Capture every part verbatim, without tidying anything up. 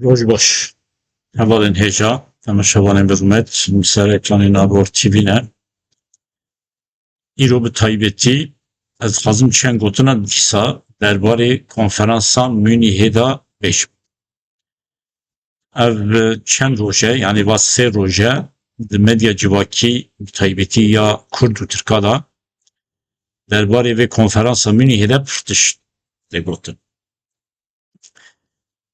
Roj baş. Hevalên hêja, temaşevanên bi rûmet, li ser ekranê Navor T V ne. Îro bi taybetî ez dixwazim çend gotina dîsa derbarê konferansa Munîhê de bêjim. Ev çend roj e, yanî va sê roj e, di medya civakî, bi taybetî ya Kurd û Tirka de, derbarê vê konferansa Munîhê de pir tişt tê gotin.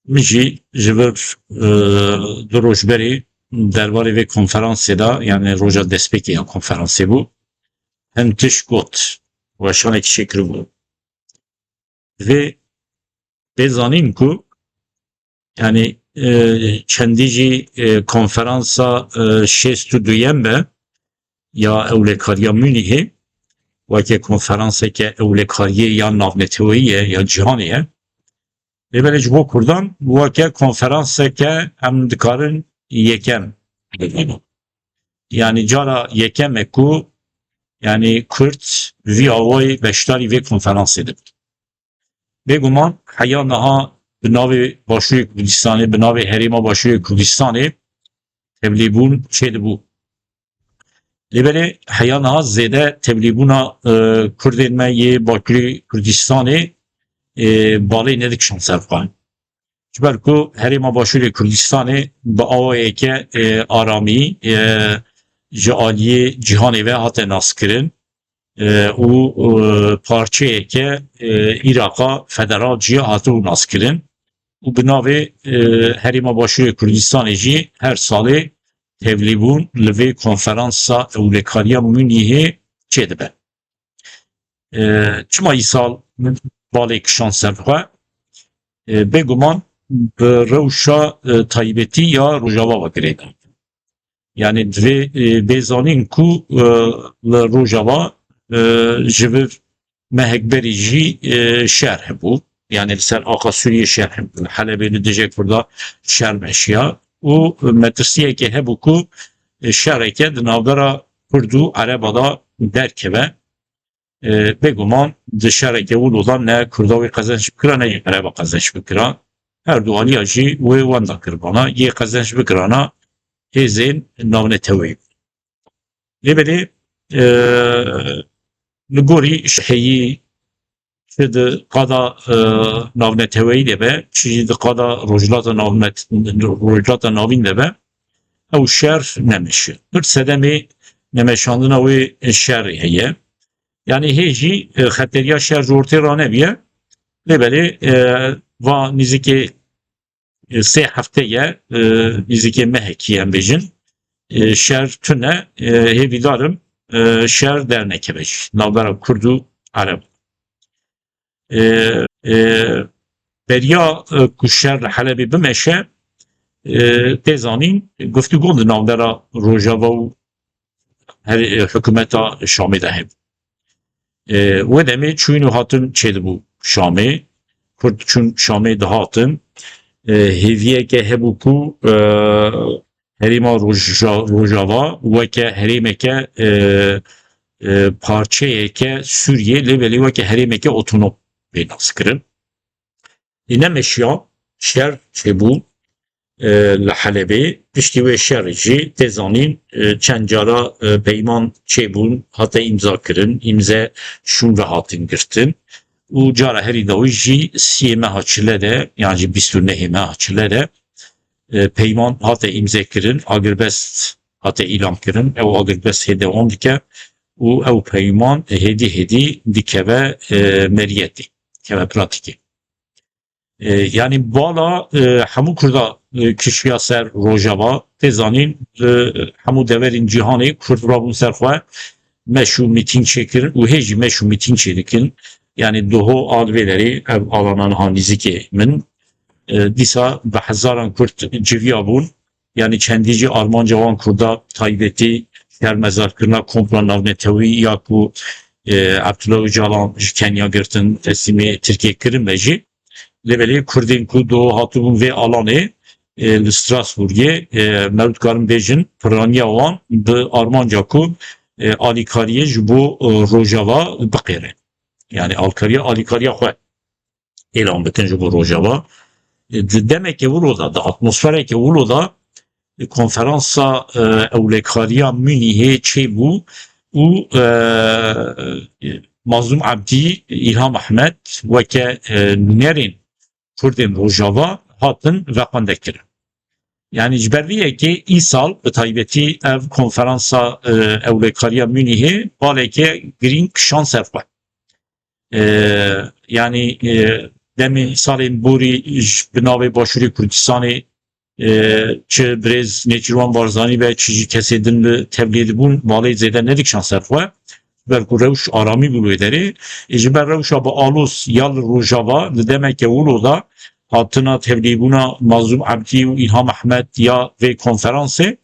Min jî ji vir, e, du roj berê derbarê vê konferansê de, yanî roja destpêkê ya konferansê bû, hin tişt got, weşanekî çêkiribû. Divê bê zanîn ku, yanî, e, çendî jî, e, konferansa, e, şêst û duyem be ya ewlekariya Munîhê, weke konferanseke ewlekariyê ya navneteweyî ye, ya cîhanê ye. Lê belê ji bo Kurdan weke konferanseke em dikarin yekem bibînin. Yanî cara yekem e ku, yanî Kurd vî awayî beşdarî vê konferansê dibin. Bêguman heya niha bi navê Başûrê Kurdistanê, bi navê Herêma Başûrê Kurdistanê tevlîbûn çêdibû. Lê belê heya niha zêde tevlîbûna, e, Kurdên me yê Bakurê Kurdistanê, e, balê nedikişan ser xwe. Ji ber ku Herêma Başûrê Kurdistanê bi awayeke, e, aramî, e, ji aliyê cîhanê ve hate naskirin, e, û, e, parçeyeke, e, Îraqa federal jî hatibû naskirin û bi navê, e, Herêma Başûrê Kurdistanê jî her salê tevlîbûn li vê konferansa ewlekariya Munîhê çêdibe. E, çima îsal balê kişand ser xwe? E, bêguman bi rewşa, e, taybetî ya Rojava ve girêdayî. Yanî divê, e, bê zanîn ku, e, li Rojava, e, ji vir mehek berî jî, e, şer hebû. Yanî li ser axa Sûriyê şer hebû. Li Helebê li dijê Kurda şer meşiya. Û metirsiyeke hebû ku, e, şereke di navbera Kurd û Ereba de derkeve. E, bêguman di şereke wilo de ne Kurda wê qezenç bikira, ne jî Ereba qezenç bikira. Her du aliya jî wê wenda kiribana, yê qezenç bikirana hêzên navneteweyî. Lê belê, e, li gorî heyî çi di qada, e, navneteweyî de be, çi jî di qada Rojhilata Navnet-, Rojhilata Navîn de be, ew şer nemeşe. Pir sedemê nemeşandina wê şerê heye. Yanî hê jî, e, xeteriya şer ji ortê ranebiye. Lê belê, e, va nîzikê, e, sê hefte ye, e, nîzikê mehekî em bêjin. E, şer tune, e, hêvîdar im, e, şer dernekeve jî navbera Kurd û Ereb. E, e, beriya, e, ku şer li Helebê bimeşe, e, tê zanîn, guftûgo di navbera Rojava û her, e, hikûmeta Şamê de hebû. E, wê demê çûyîn û hatin çêdibû Şamê. Kurd çûn Şamê dihatin. E, hêviyeke hebû ku, e, herêma Roja-, Rojava weke herêmeke, e, e, parçeyeke Sûriyê, lê belê weke herêmeke otonom bê naskirin. Lê nemeşiya, şer çêbû, e, li Helebê. Piştî wê şerê jî tê zanîn, e, çend cara, e, peyman çêbûn, hate îmza kirin, îmze şûn ve hatin girtin. Û cara herî dawî jî siyê meha çile de, yan jî bîst û nehê meha çile de, e, peyman hate îmze kirin, agirbest hate îlan kirin. Ew agirbest hê dewam dike û ew peyman hêdî hêdî dikeve, e, meriyetê, dikeve pratîkê. E, yanî bala, e, hemû Kurda, e, kişiya ser Rojava, tê zanîn, e, hemû deverên cîhanê Kurd rabûn ser xwe, meş û mîtîng çêkirin û hê jî meş û mîtîng çêdikin. Yanî doho a li vê derê ev alana niha nîzikê min. E, dîsa bi hezaran Kurd civiya bûn. Yanî çendî jî armanca wan Kurda taybetî şermezarkirina komploya navneteweyî ya ku, e, Abdullah Ocalan ji Kenya girtin, teslîmê Tirkiyê kirin be jî. Lê belê Kurdên ku doho hatibûn vê alanê, e, li Strasbourgê, e, me dikarin bêjin, piraniya wan bi armanca ku, e, alîkariyê ji bo, e, Rojava biqêre. Yanî alkariya, alîkariya xwe îlan bikin ji bo Rojava. Di demeke wilo de, di atmosfereke wilo de, e, konferansa, e, ewlekariya Munîhê çêbû û, e, Mazlûm Ebdî, Îlham Ehmed weke, e, nûnerên Kurdên Rojava hatin vexwendekirin. Yanî ji ber vê yekê îsal bi taybetî ev konferansa, e, ewlekariya Munîhê baleke girîng kişand ser xwe. E, yanî, e, demê salên borî ji bi navê Başûrê Kurdistanê, e, çi birêz Nêçîrwan Barzanî be, çi jî kesê din bi tevlî dibûn, balê zêde nedikişand ser xwe. Ber ku rewş aramî bû li wê derê. Ê, ji ber rewşa bi aloz ya li Rojava, li demeke wilo de hatina tevlîbûna Mazlûm Ebdî û Îlham Ehmed ya vê konferansê,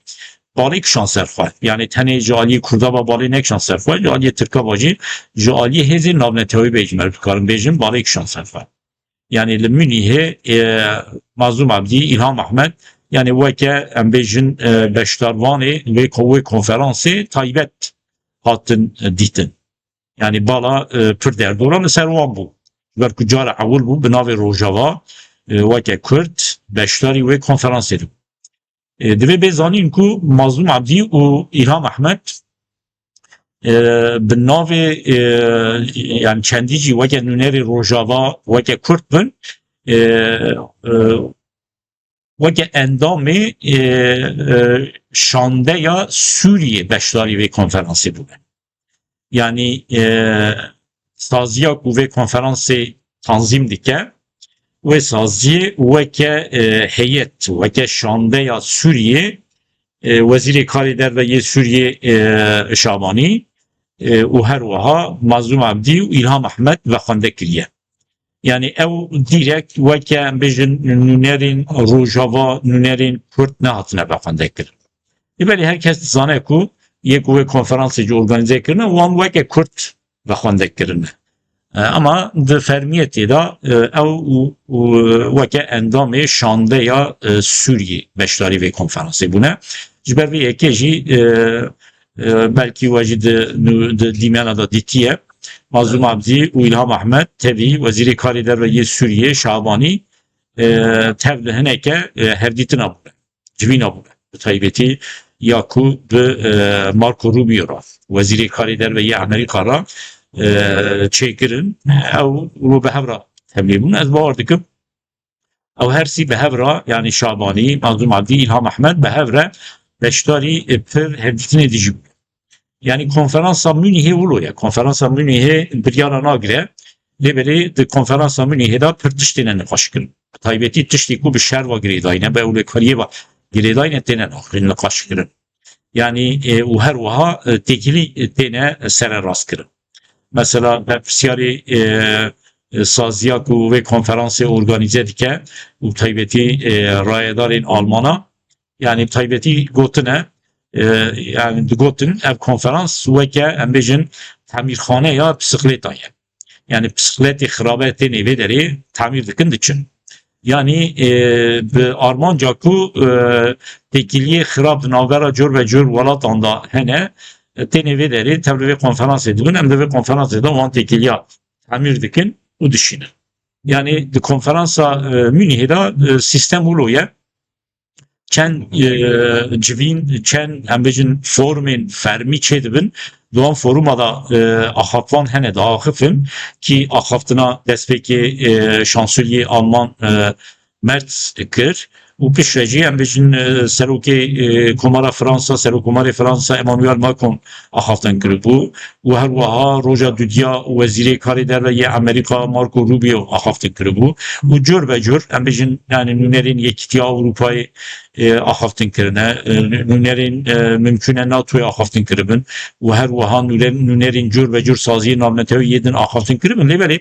balê kişand ser xwe. Yanî tenê ji aliyê Kurda ve balê nekişand ser xwe, ji aliyê Tirka ve jî, ji aliyê hêzên navneteweyî be jî me dikarin bêjin, balê kişand ser xwe. Yanî li Munîhê, e, Mazlûm Ebdî, Îlham Ehmed, yanî weke em bêjin, e, beşdarvanê wê ko-, wê konferansê taybet hatin, e, dîtin. Yanî bala, e, pir derdora li ser wan bû. Ji ber ku cara ewil bû bi navê Rojava, e, weke Kurd beşdarî wê konferansê dibû. E, divê bê zanîn ku Mazlûm Ebdî û Îlham Ehmed, e, bi navê, e, yanî çendî jî weke nûnerê Rojava, weke Kurd bin, e, e, weke endamê, e, e, şandeya Sûriyê beşdarî vê konferansê bûne. Yanî, e, saziya ku vê konferansê tanzîm dike, wê saziyê weke, e, heyet, weke şandeya Sûriyê, e, Wezîrê Karê Derve yê Sûriyê, e, Şabanî, e, û her wiha Mazlûm Ebdî û Îlham Ehmed vexwende kiriye. Yanî ew dîrekt weke, em bêjin, nûnerên Rojava, nûnerên Kurd nehatine vexwendekirin. Lê belê her kes dizane ku yê ku wê konferansê jî organîze kirine, wan weke Kurd vexwende kirine. E, ama di fermiyetê de, e, ew û, û weke endamê şandeya, e, Sûriyê beşdarî vê konferansê bûne. Ji ber vê yekê jî, e, e, belkî we jî di, nû-, di dîmena de dîtiye. Mazlûm Abdî û Îlham Ehmed tevî Wezîrê Karê Derve yê Sûriyê Şabanî, e, tev li hineke, e, hevdîtina bûne, civîna bûne. Bi taybetî ya ku bi, e, Marco Rubio re, Wezîrê Karê Derve yê Amerîka re, e, çêkirin, ew ro bi hev re tevlî bûn. Ez bawer dikim, ew her sî bi hev re, yanî Şabanî, Mazlûm Abdî, Îlham Ehmed bi hev re beşdarî, e, pir hevdîtinê dijî bûn. Yanî konferansa Munîhê wilo ye. Konferansa Munîhê biryara nagire. Lê belê di konferansa Munîhê de pir tişt têne niqaşkirin. Bi taybetî tiştê ku bi şer ve girêdayî ne, bi ewlekariyê ve girêdayî ne têne niqaşkirin. Yanî, e, û her wiha, e, têkilî, e, têne sererastkirin. Mesela berpirsyarê, e, e, saziya ku vê konferansê organîze dike û taybetî, e, rayedarên Almana, yanî bi taybetî gotine, e, yanî digotin ev konferans weke, em bêjin, temîrxaneya bisiklêta ye. Yanî bisiklêtê xirabe tênê vê derê temîr dikin diçin. Yanî, e, bi armanca ku, e, têkiliyê xirab di navbera cor ve cor welatan de hene, e, tênê vê derê tevli vê konferansê dibin, em di vê konferansê de wan têkiliya temîr dikin û dişînin. Yanî di konferansa, e, Munîhê de, e, sîstem wilo ye. Çend, e, civîn, çend, em bêjin, forumên fermî çêdibin. Di wan foruma de, e, axaftvan hene diaxifin, kî axaftina destpêkê, e, şanseliyê Alman, e, Merz kir û piştre jî, em bêjin, e, serokê, e, Komara Fransa, Serokkomarê Fransa Emmanuel Macron axaftin kiribû û her wiha roja dudiya Wezîrê Karê Derve yê Amerîka Marco Rubio axaftin kiribû û cor be cor, em bêjin, yanî nûnerên Yekîtiya Ewropayê, e, axaftin kirine, e, nûnerên, e, mimkûn e NATOyê axaftin kiribin û her wiha nûre-, nûnerên cor be cor saziyên navneteweyî yê din axaftin kiribin. Lê belê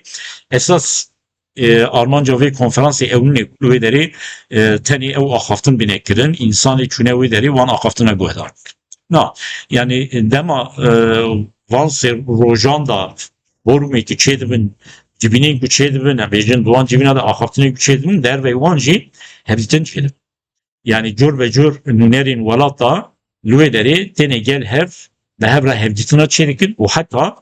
esas, e, armanca vê konferansê ew nîne ku li wê derê, e, tenê ew axaftin bîne kirin, însanê çûne wê derê wan axaftina guhdar bikin. Na, yanî dema, e, van sê rojan de forumê ku çêdibin, civînên ku çêdibin, em bêjin di wan civîna de axaftinên ku çêdibin, derveyî wan jî hevdîtin çêdibin. Yanî cor be cor nûnerên welata li wê derê têne gel hev, bi hev re hevdîtina çêdikin û heta,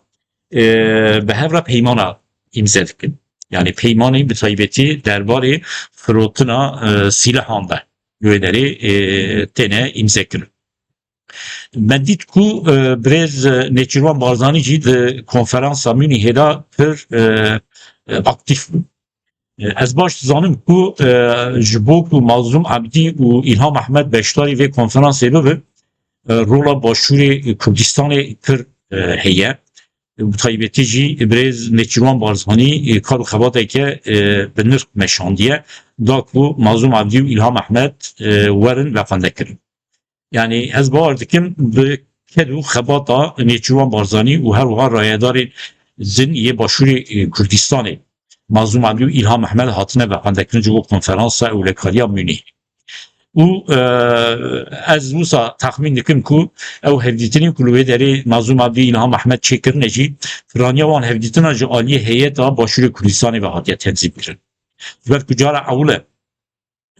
e, bi hev re peymana îmze dikin. Yani peymanê bi taybetî derbarê firotina, e, sîlehan de li wê derê, e, têne îmzekirin. Me dît ku, e, birêz, e, Nêçîrvan Barzanî jî di konferansa Munîhê de pir, e, e, aktîf bû. E, ez baş dizanim ku, e, ji bo ku Mazlûm Ebdî û Îlham Ehmed beşdarî vê konferansê bibin, e, rola Başûrê Kurdistanê pir, e, heye. Bi taybetî jî birêz Nêçîrvan Barzanî, e, kar û xebateke, e, bi nirx meşandiye, da ku Mazlûm Ebdî û Îlham Ehmed, e, werin vexwendekirin. Yani ez bawer dikim bi ked û xebata Nêçîrvan Barzanî û her wiha rayedarên din yê Başûrê, e, Kurdistanê, Mazlûm Ebdî û Îlham Ehmed hatine vexwendekirin ji bo konferansa ewlekariya Munîh. Û, e, ez wisa texmîn dikim ku ew hevdîtinên ku li wê derê Mazlûm Ebdî, Îlham Ehmed çêkirine jî, piraniya wan hevdîtina ji aliyê heyeta Başûrê Kurdistanê ve hatiye tenzîm kirin. Ji ber ku cara ewil e,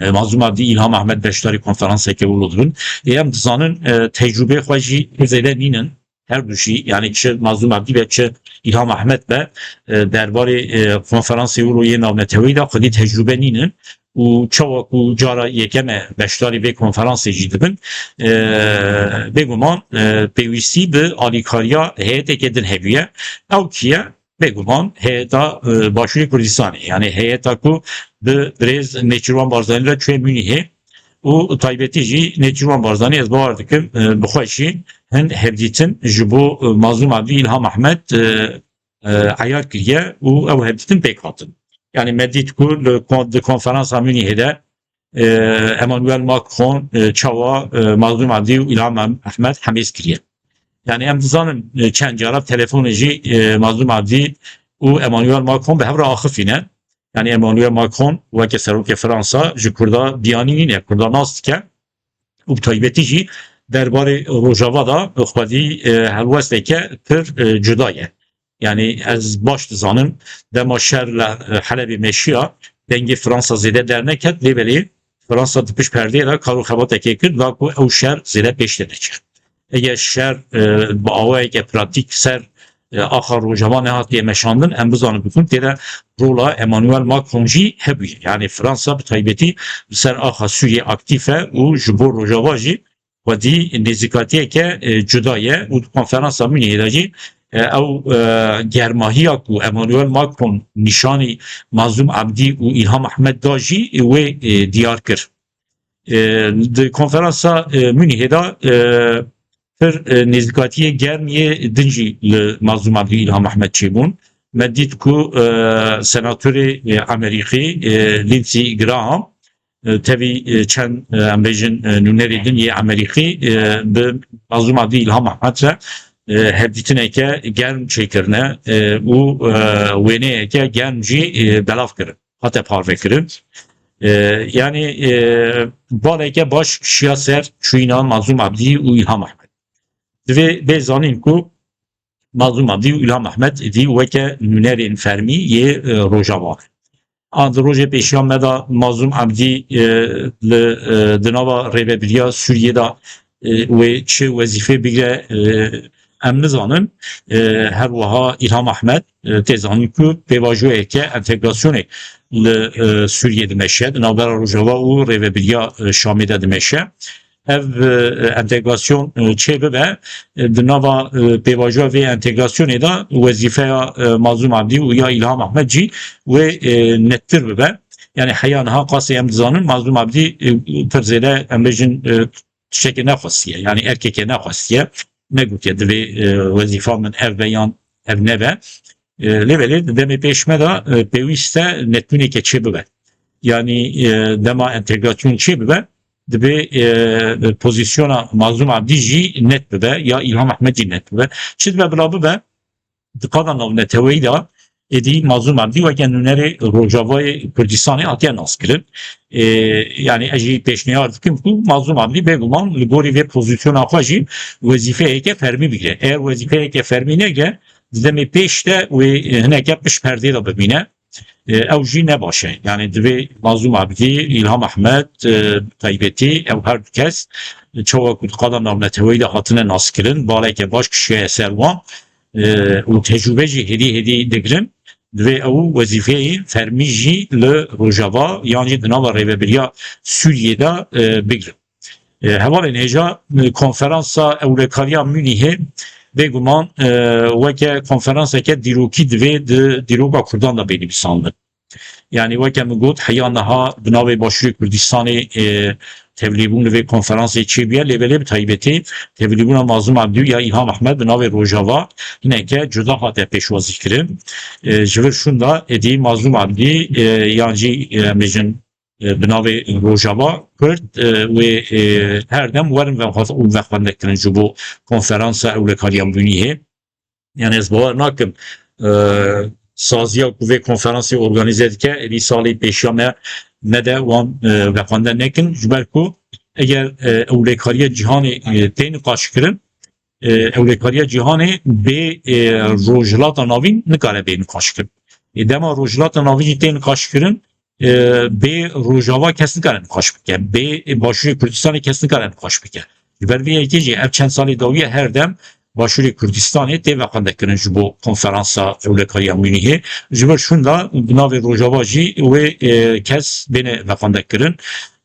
e, Mazlûm Ebdî, Îlham Ehmed beşdarî konferanseke wilo dibin. Ê em dizanin, e, tecrûbeyê xwe jî zêde nînin. Her du jî, yani çi Mazlûm Ebdî be, çi Îlham Ehmed be, e, derbarê, e, konferansê wilo yê navneteweyî de xwedî tecrûbe nînin. Û çawa ku cara yekem e beşdarî vê konferansê jî dibin, e, bêguman, e, pêwîstî bi alîkariya heyeteke din hebûye. Ew kî ye? Bêguman heyeta, e, Başûrê Kurdistanê, yani heyeta ku bi birêz Nêçîrvan Barzanî re çûye Munîhê û taybetî jî Nêçîrvan Barzanî, ez bawer dikim, e, bi xwe jî hin hevdîtin ji bo, e, Mazlûm Ebdî, Îlham Ehmed, e, e, eyar kiriye û ew hevdîtin pêk hatin. Yani me dît ku li kon-, di konferansa Munîhê de, e, Emmanuel Macron, e, çawa, e, Mazlûm Ebdî û Îlham Ehmed hemêz kiriye. Yani em dizanin, e, çend cara telefonê jî, e, Mazlûm Ebdî û Emmanuel Macron bi hev re axifîne. Yani Emmanuel Macron weke serokê Fransa ji Kurda biyanî nîne, Kurda nas dike. Û bi taybetî jî derbarê Rojava de xwedî, e, helwesteke pir, e, cuda ye. Yani ez baş dizanim, dema şer li, e, Helebê meşiya, dengê Fransa zêde derneket, lê belê Fransa di pişt perdeyê de kar û xebatekê kir, da ku ew şer zêde pêş de neçe. Eger şer, e, bi awayeke pratîk ser, e, axa Rojava nehatiye meşandin, em bizanin bikin tê de rola Emmanuel Macron jî hebûye. Yani Fransa bi taybetî li ser axa Sûriyê aktîf e û ji bo Rojava jî xwedî nêzîkatiyeke, e, cuda ye û di konferansa Munîhê de jî, e, ew, e, germahiya ku Emmanuel Macron nîşanî Mazlûm Ebdî û Îlham Ehmed da jî wê, e, diyar kir. E, di konferansa, e, Munîhê de, e, pir, e, nêzîkatiyê germ yê din jî li Mazlûm Ebdî û Îlham Ehmed çêbûn. Me dît ku, e, senatorê, e, Amerîkî, e, Lindsey Graham, e, tevî, e, çend, e, em bêjin, e, nûnerê din yê Amerîkî, e, bi Mazlûm Ebdî, Îlham Ehmed re, e, hevdîtineke germ çêkirine, e, û, e, wêneyeke germ jî, e, belav kirin, hate parvekirin. E, yani, e, baleke baş kişiya ser çûyîna Mazlûm Ebdî û Îlham Ehmed. Divê bê zanîn ku Mazlûm Ebdî û Îlham Ehmed êdî weke nûnerên fermî yê, e, Rojava ne. A di rojê pêşiya me de Mazlûm Ebdî, e, li, e, di nava rêvebiriya Sûriyê de, e, wê çi wezîfê bigire, e, em nizanin. E, her wiha Îlham Ehmed, e, tê zanîn ku pêvajoyeke entegrasyonê li, e, Sûriyê dimeşe, di navbera Rojava û rêvebiriya, e, Şamê de dimeşe. Ev, e, entegrasyon, e, çê bibe, e, di nava, e, pêvajoya vê entegrasyonê de wezîfeya, e, Mazlûm Ebdî û ya Îlham Ehmed jî wê, e, nettir bibe. Yani heya niha qasê em dizanin, Mazlûm Ebdî, e, pir zêde, em bêjin, e, tiştekê nexwestiye, yani erkekê nexwestiye. Negotiye divê, e, wezîfa min ev be yan ev nebe. E, lê belê di demê pêş me de, e, pêwîst e netbûneke çê bibe. Yani, e, dema entegrasyon çê bibe, divê, e, pozisyona Mazlûm Ebdî jî net bibe ya Îlham Ehmed jî net bibe. Çi dibe bila bibe, di qada navneteweyî de êdî Mazlûm Ebdî weke nûnerê Rojavayê Kurdistanê hatiye naskirin. E, yani ez jî pêşniyar dikim ku Mazlûm Ebdî bêguman li gorî vê pozisyona xwe jî wezîfeyeke fermî bigire. Eger wezîfeyeke fermî negire, di demê pêş de wê, e, hineke pişt perdê de bibîne. E, ew jî ne baş e. Yani divê Mazlûm Ebdî, Îlham Ehmed, e, taybetî ew her du kes, e, çawa ku di qada navneteweyî de hatine naskirin, baleke baş kişiye ser wan, e, û tecrûbe jî hêdî hêdî digirin. divê ew wezîfeyê fermî jî li Rojava yan jî di nava rêvebiriya Sûriyê de, e, bigrin. E, hevalên hêja, e, konferansa ewlekariya Munîhê bêguman, e, weke konferanseke dîrokî divê di dîroka Kurdan de bê nivîsandin. Yanî weke min got, heya niha bi navê Başûrê Kurdistanê, e, tevlîbûn li vê konferansê çêbûye, lê belê bi taybetî tevlîbûna Mazlûm Ebdî ya Îlham Ehmed bi navê Rojava hineke cuda hate pêşwazîkirin. E, ji vir şûnda êdî Mazlûm Ebdî, e, yan jî, e, em bêjin, e, bi navê Rojava Kurd, e, wê, e, her dem werin ve-, û vexwendekirin ji bo konferansa ewlekariya Munîhê. Yani ez bawer nakim, e, saziya ku vê konferansê organîze dike, êdî salê pêşiya me nede wan, e, vexwende nekin, ji ber ku eger, e, ewlekariya cîhanê, e, tê niqaşkirin, e, ewlekariya cîhanê bê, e, Rojhilata Navîn nikare bê niqaşkirin. E, dema Rojhilata Navîn jî tê niqaşkirin, e, bê Rojava kes nikare niqaş bike, bê Başûrê Kurdistanê kes nikare niqaş bike. Ji ber vê yekê jî ev çend salê dawiye her dem Başûrê Kurdistanê tê vexwendekirin ji bo konferansa ewlekariya Munîhê. Ji ber şûnda bi navê Rojava jî wê, e, kes bêne vexwendekirin.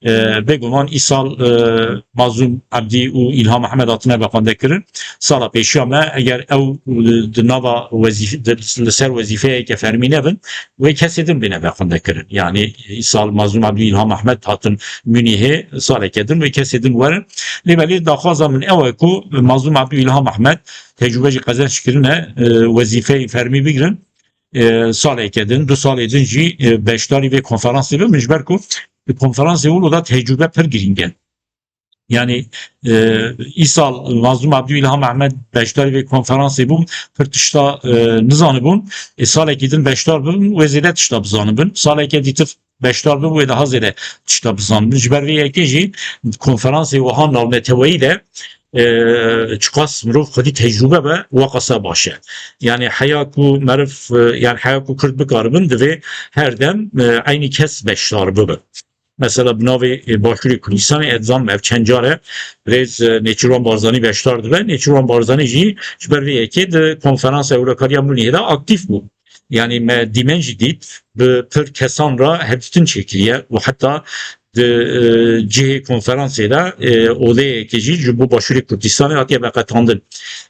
E, bêguman îsal, e, Mazlûm Ebdî û Îlham Ehmed hatine vexwendekirin. Sala pêşiya me eger ew, e, di nava wezîf-, di, li ser wezîfeyeke fermî nebin, wê kesê din bêne vexwendekirin. Yanî îsal Mazlûm Ebdî, Îlham Ehmed hatin Munîhê, saleke din wê kesê din werin. Lê belê daxwaza min ew e ku Mazlûm Ebdî û Îlham Ehmed tecrûbe jî qezenç kirine, e, wezîfeyê fermî bigrin. E, saleke din, du salê din jî, e, beşdarî vê konferansê bibin, ji ber ku di konferansê wilo de tecrûbe pir girîng e. Yani, e, îsal Mazlûm Ebdî û Îlham Ehmed beşdarî vê konferansê bûn, pir tişta, e, nizanibûn. Ê salekî din beşdar bibin, wê zêde tişta bizanibin. Saleke dîtir beşdar bibin, wê daha zêde tişta bizanibin. Ji ber vê yekê jî konferansê wiha navneteweyî de, e, çiqas mirov xwedî tecrûbe be, weqasa baş e. Yani heya ku meriv, e, yani heya ku Kurd bikaribin, divê her dem, e, eynî kes beşdar bibin. Mesela bi navê, e, Başûrê Kurdistanê, ez dizanim ev çend car e birêz, e, Nêçîrvan Barzanî beşdar dibe. Nêçîrvan Barzanî jî ji ber vê yekê di konferansa ewlekariya Munîhê de aktîf bû. Yani me dîmen jî dît, bi pir kesan re hevdîtin çêkiriye û heta di, e, cihê konferansê de, e, odeyeke jî ji bo Başûrê Kurdistanê hatiye veqetandin.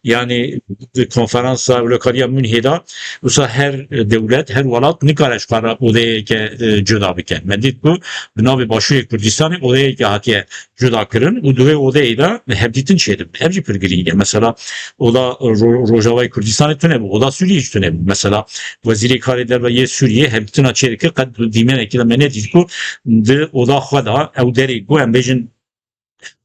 Yani di konferansa ewlekariya Munîhê de wisa her dewlet, her welat nikare ji xwe re odeyeke, e, cuda bike. Me dît ku bi navê Başûrê Kurdistanê odeyeke hatiye cuda kirin û di wê odeyê de hevdîtin çêdibin. Ev jî pir girîng e. Mesela oda Ro-, Rojavayê Kurdistanê tune bû, oda Sûriyê jî tune bû. Mesela Wezîrê Karê Derve yê Sûriyê hevdîtina çêdikir, qet di dîmenekî de me nedît ku di oda xwe de ew derê ku em bêjin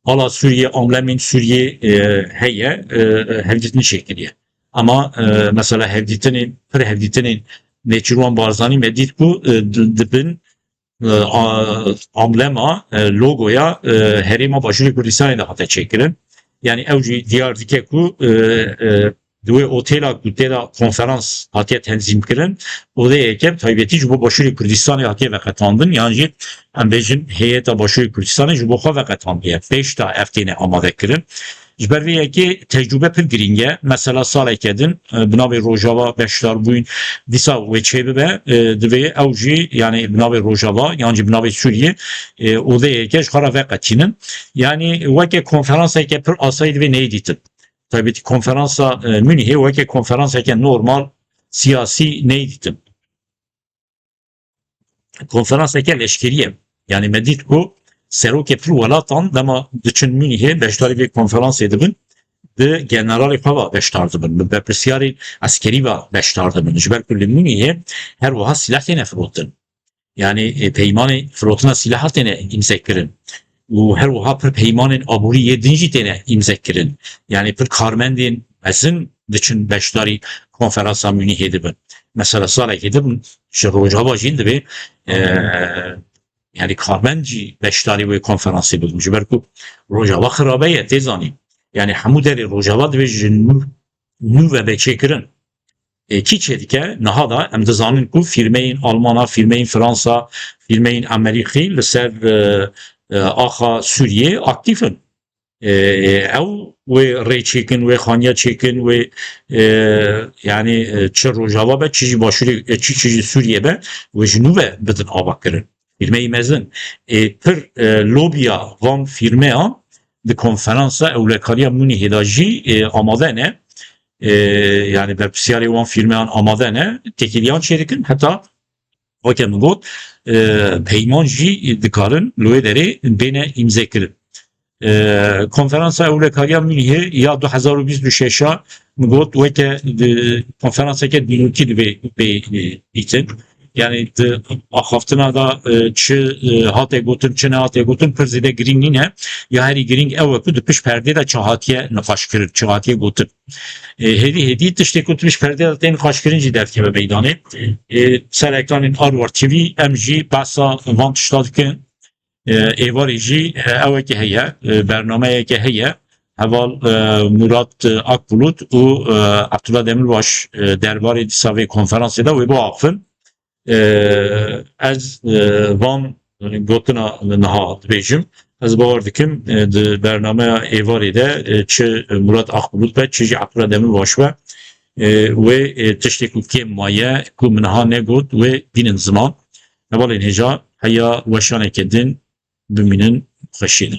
ala Sûriyê, amblemên Sûriyê, e, heye, e, hevdîtin çêkiriye. Ama, e, mesela hevdîtinên, pir hevdîtinên Nêçîrwan Barzanî me dît ku, e, di, di bin, e, a-, amblema, e, logoya, e, Herêma Başûrê Kurdistanê de hate çêkirin. Yani ew jî diyar dike ku, e, e, di wê otêla ku tê de konferans hatiye tenzîmkirin, odeyeke bi taybetî ji bo Başûrê Kurdistanê hatiye veqetandin, yan jî em bêjin heyeta Başûrê Kurdistanê ji bo xwe veqetandiye. Pêş de ev têne amadekirin. Ji ber vê yekê tecrûbe pir girîng e. Mesela saleke din, e, bi navê Rojava beşdar bûyîn, dîsa wê çêbibe, e, divê ew jî, yani bi navê Rojava yan jî bi navê Sûriyê, e, odeyeke ji xwe re veqetînin. Yani weke konferanseke pir asayî divê neyê dîtin. Taybetî konferansa, e, Munîhê weke konferanseke normal, siyasî neyê dîtin. Konferanseke leşkerî ye. Yani me dît ku serokê pir welatan dema diçin Munîhê beşdarî vê konferansê dibin, bi generalê xwe ve beşdar dibin, bi berpirsiyarên eskerî ve beşdar dibin. Ji ber ku li Munîhê her wiha sîleh têne firotin. Yani, e, peymanê firotina sîleha têne îmze kirin. Û her wiha pir peymanên aborî yê din jî têne îmze kirin. Yani pir karmendên mezin diçin beşdarî konferansa Munîhê dibin. Mesela salekê din ji Rojava jî divê, e, yani karmend jî beşdarî wê konferansê bibin. Ji ber ku Rojava xirabe ye, tê zanîn. Yani hemû derê Rojava divê ji nû, nû ve be çêkirin. E, kî çêdike? Niha da em dizanin ku fîrmeyên Almana, fîrmeyên Fransa, fîrmeyên Amerîkî li ser, e, e, axa Sûriyê aktîf in. E, e, ew wê rê çêkin, wê xaniya çêkin, wê, e, yani, e, çi Rojava be, çi jî Başûrê, e, çi, çi jî Sûriye be, wê ji nû ve bidin ava kirin. Fîrmeyî mezin. E, pir, e, lobiya van fîrmeyan di konferansa ewlekariya Munîhê de jî, e, amade ne. E, yani berpirsiyarê wan fîrmeyan amade ne. Têkiliyan çêdikin. Heta weke min got, e, peyman jî dikarin li wê derê bêne îmzekirin. E, konferansa ewlekariya Munîhê ya du hezar û bîst û şeş a min got weke di, konferanseke dînokî divê bê, e, dîtin. Yani di axaftina da, e, çi, e, hate gotin, çi nehate gotin, pir zêde girîng nîne. Ya herî girîng ew e ku di pişt perdê de çi hatiye niqaş kirin, çi hatiye gotin. E, hêdî hêdî tiştê ku di pişt perdê de tên niqaşkirin jî derdikeve meydanê. E, ser ekranên Arwar T V em jî behsa van tişta dikin. E, êvarê jî, e, ewekê heye, e, bernameyeke heye. Heval, e, Murat, e, Akbulut û, e, Abdullah Demirbaş, e, derbarê dîsa vê konferansê de wê biaxivin. E, ez, e, van gotina niha dibêjim. Ez bawer dikim, e, di bernameya êvarê de, e, çi Murat Akbulut be, çi jî Abdullah Demirbaş be, e, wê, e, tiştê ku kêm maye, ku min niha negot, wê bînin ziman. Hevalên hêja, heya weşaneke din bimînin xweşî de.